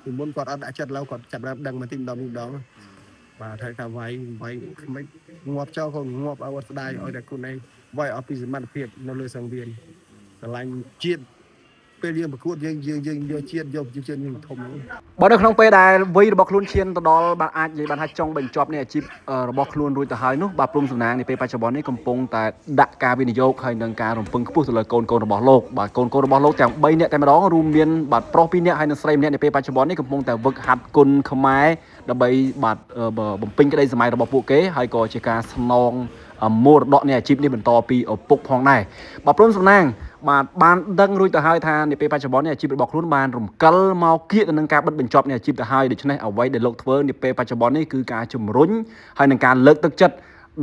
ពីមុនគាត់អត់ដាក់ចិត្តឡើយគាត់ចាប់ដើមដឹងមកទីម្ដងម្ដងបាទថាថាវាយវាយមិនងាប់ចោលក៏ងាប់ឲ្យអត់ស្ដាយឲ្យតែខ្លួនឯងវាយអស់ពីសមត្ថភាពនៅលើសង្វៀនស្រឡាញ់ជាតិពេលយើងប្រកួតយើងយើងយើងយកជាតិយកប្រជាជាតិយើងធំហ្នឹង បើនៅក្នុងពេលដែលវ័យរបស់ខ្លួនឈានទៅដល់បាទអាចនិយាយបានថាចុងបញ្ចប់នៃអាជីពរបស់ខ្លួនរួចទៅហើយនោះបាទព្រំសំណាងនាពេលបច្ចុប្បន្ននេះកំពុងតែដាក់ការវិនិយោគហើយនឹងការរំពឹងខ្ពស់ទៅលើកូនៗរបស់លោកបាទកូនៗរបស់លោកទាំង3នាក់តែម្ដងរួមមានបាទប្រុស2នាក់ហើយនិងស្រីម្នាក់នាពេលបច្ចុប្បន្ននេះកំពុងតែវឹកហាត់គុណខ្មែរដើម្បីបាទបំពេញក្តីសម័យរបស់ពួកគេហើយក៏ជាការស្នងមរតកនៃអាជីពនេះបន្តពីឪពុកផងដែរបាទព្រំសំណាងបាទបានដឹងរួចទៅហើយថានាពេលបច្ចុប្បន្ននេះអាជីពរបស់ខ្លួនបានរំកិលមកគៀកទៅនឹងការបិទបញ្ចប់នៃអាជីពទៅហើយដូច្នេះអ្វីដែលលោកធ្វើនាពេលបច្ចុប្បន្ននេះគឺការជំរុញហើយនឹងការលើកទឹកចិត្ត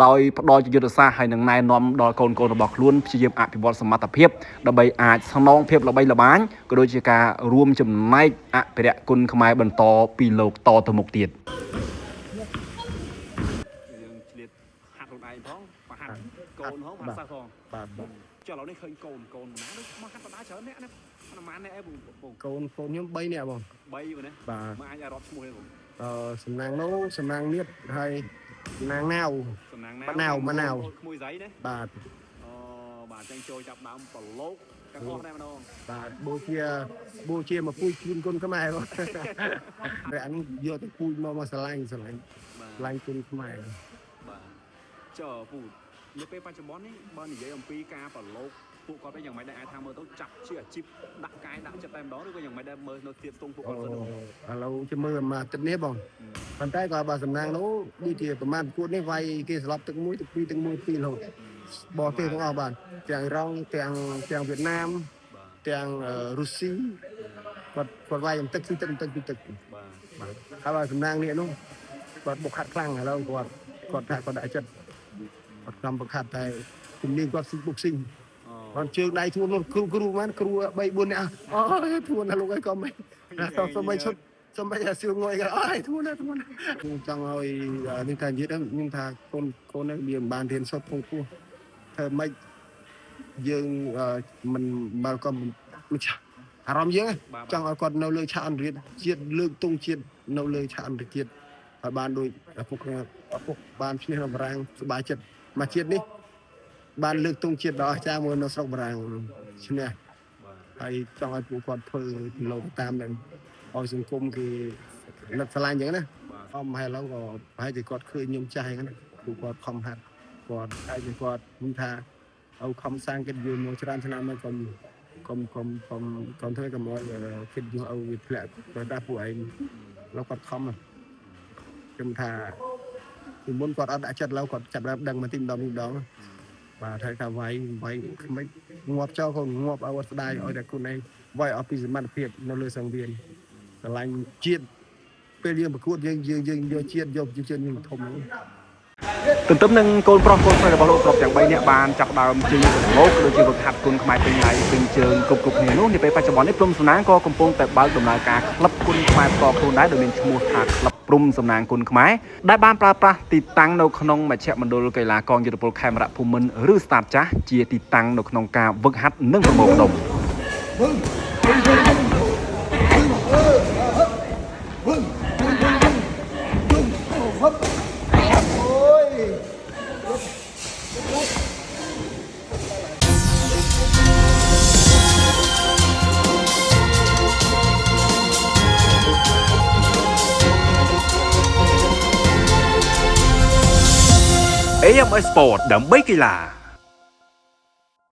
ដោយផ្ដល់ជាយុទ្ធសាស្ត្រហើយនឹងណែនាំដល់កូនៗរបស់ខ្លួនព្យាយាមអភិវឌ្ឍសមត្ថភាពដើម្បីអាចស្នងភាពល្បីល្បាញក៏ដូចជាការរួមចំណែកអភិរក្សគុណខ្មែរបន្តពីលោកតទៅមុខទៀតយើងឆ្លៀតហាត់ខ្លួនឯងផងបហាត់កូនផងហាត់សិស្សផង បាទបាទ ចុះឥឡូវនេះឃើញកូនកូនណាដូចមកហាត់បដាច្រើនអ្នកណាប្រហែលអ្នកឯងបង កូនកូនខ្ញុំ3នាក់បង 3បងណា បាទ មកអាចឲ្យរាប់ឈ្មោះទេបង អឺសំណាងនោះសំណាងនៀតហើយសំណាងណាវ សំណាងណា ម៉ាណៅម៉ាណៅ ក្មួយស្រីណា បាទ អូបាទចឹងចូលចាប់ដើមប្រឡូកទាំងអស់តែម្ដង បាទបូជាបូជាមួយពូជជូនគុណខ្មែរបងតែអានេះយកទៅពូជមកមកស្រឡាញ់ស្រឡាញ់ បាទ ស្រឡាញ់គុណខ្មែរ បាទចុះពូនៅពេលបច្ចុប្បន្ននេះបើនិយាយអំពីការប្រឡូកពួកគាត់វិញយ៉ាងម៉េចដែរអាចថាមើលទៅចាប់ជាអាជីពដាក់កាយដាក់ចិត្តតែម្ដងឬក៏យ៉ាងម៉េចដែរមើលនៅទៀតស្ទង់ពួក អូ គាត់សិន ឥឡូវជាមើលមួយអាទិត្យនេះបងប៉ុន្តែក៏បើសំណាងនោះដូចជាប្រហែលប្រកួតនេះវាយគេស្លាប់ទឹកមួយទឹកពីរទឹកមួយពីររហូតបរទេសទាំងអស់បាទទាំងអ៊ីរ៉ង់ទាំងទាំងវៀតណាម បាទ ទាំងរុស្ស៊ីគាត់គាត់វាយទឹកពីទឹកទឹកពីទឹក បាទ បាទហើយបើសំណាងនេះនោះគាត់បុកហាត់ខ្លាំងឥឡូវគាត់គាត់ថាគាត់ដាក់ចិត្តគាត់ខំបុកហាត់តែជំនាញគាត់ស៊ីបុកស៊ីង អូ គាត់ជើងដៃធ្ងន់នោះគ្រូគ្រូបានគ្រូ3 4នាក់អូធ្ងន់ណាស់លោកអីក៏មិនសុំបីឈុតសុំបីអាសឿងងយក៏អើយធ្ងន់ណាស់ធ្ងន់ណាស់ខ្ញុំចង់ឲ្យនេះថានិយាយដល់ខ្ញុំថាកូនកូននេះវាមិនបានរៀនសូត្រពងពោះធ្វើម៉េចយើងមិនបើក៏មិនឆាអារម្មណ៍យើង បាទ ចង់ឲ្យគាត់នៅលើឆាកអន្តរជាតិលើកទង់ជាតិនៅលើឆាកអន្តរជាតិឲ្យបានដូចឪពុកឪពុកបានឈ្នះនៅបារាំងសប្បាយចិត្តមកជាតិនេះបានលើកទង់ជាតិដ៏អស្ចារ្យមួយនៅស្រុកបារាំងឈ្នះ បាទ ហើយចង់ឲ្យពួកគាត់ធ្វើលោកតាមនឹងឲ្យសង្គមគេនឹកស្រឡាញ់អញ្ចឹងណា បាទ អមហើយឥឡូវក៏ប្រហែលជាគាត់ឃើញខ្ញុំចាស់អញ្ចឹងណាពួកគាត់ខំហាត់គាត់ហើយជាគាត់ខ្ញុំថាឲ្យខំសាងកិត្តិយសមកច្រើនឆ្នាំហើយកុំកុំកុំកុំកុំធ្វើកុំឲ្យកិត្តិយសឲ្យវាធ្លាក់ទៅដល់ពួកឯងលោកគាត់ខំហ៎ខ្ញុំថាពីមុនគាត់អត់ដាក់ចិត្តឡើយគាត់ចាប់ដើមដឹងមកទីម្ដងម្ដងបាទថាថាវាយវាយមិនងាប់ចោលក៏ងាប់ឲ្យអត់ស្ដាយឲ្យតែខ្លួនឯងវាយអស់ពីសមត្ថភាពនៅលើសង្វៀនស្រឡាញ់ជាតិពេលយើងប្រកួតយើងយើងយើងយកជាតិយកប្រជាជាតិយើងធំហ្នឹង ទន្ទឹមនឹងកូនប្រុសកូនស្រីរបស់លោកស្រុកទាំង3នាក់បានចាប់ដើមជិះប្រឡូកដូចជាវឹកហាត់គុណខ្មែរពេញដៃពេញជើងគ្រប់គ្រប់គ្នានោះនាពេលបច្ចុប្បន្ននេះព្រំសំណាងក៏កំពុងតែបើកដំណើរការក្លឹបគុណខ្មែរផ្ទាល់ខ្លួនដែរដោយមានឈ្មោះថាក្លឹបព្រំសំណាងគុណខ្មែរដែលបានប្រើប្រាស់ទីតាំងនៅក្នុងមជ្ឈមណ្ឌលកីឡាកងយុទ្ធពលខេមរៈភូមិន្ទឬស្តាតចាស់ជាទីតាំងនៅក្នុងការវឹកហាត់និងប្រមូលផ្ដុំ AMS Sport ដើម្បីកីឡា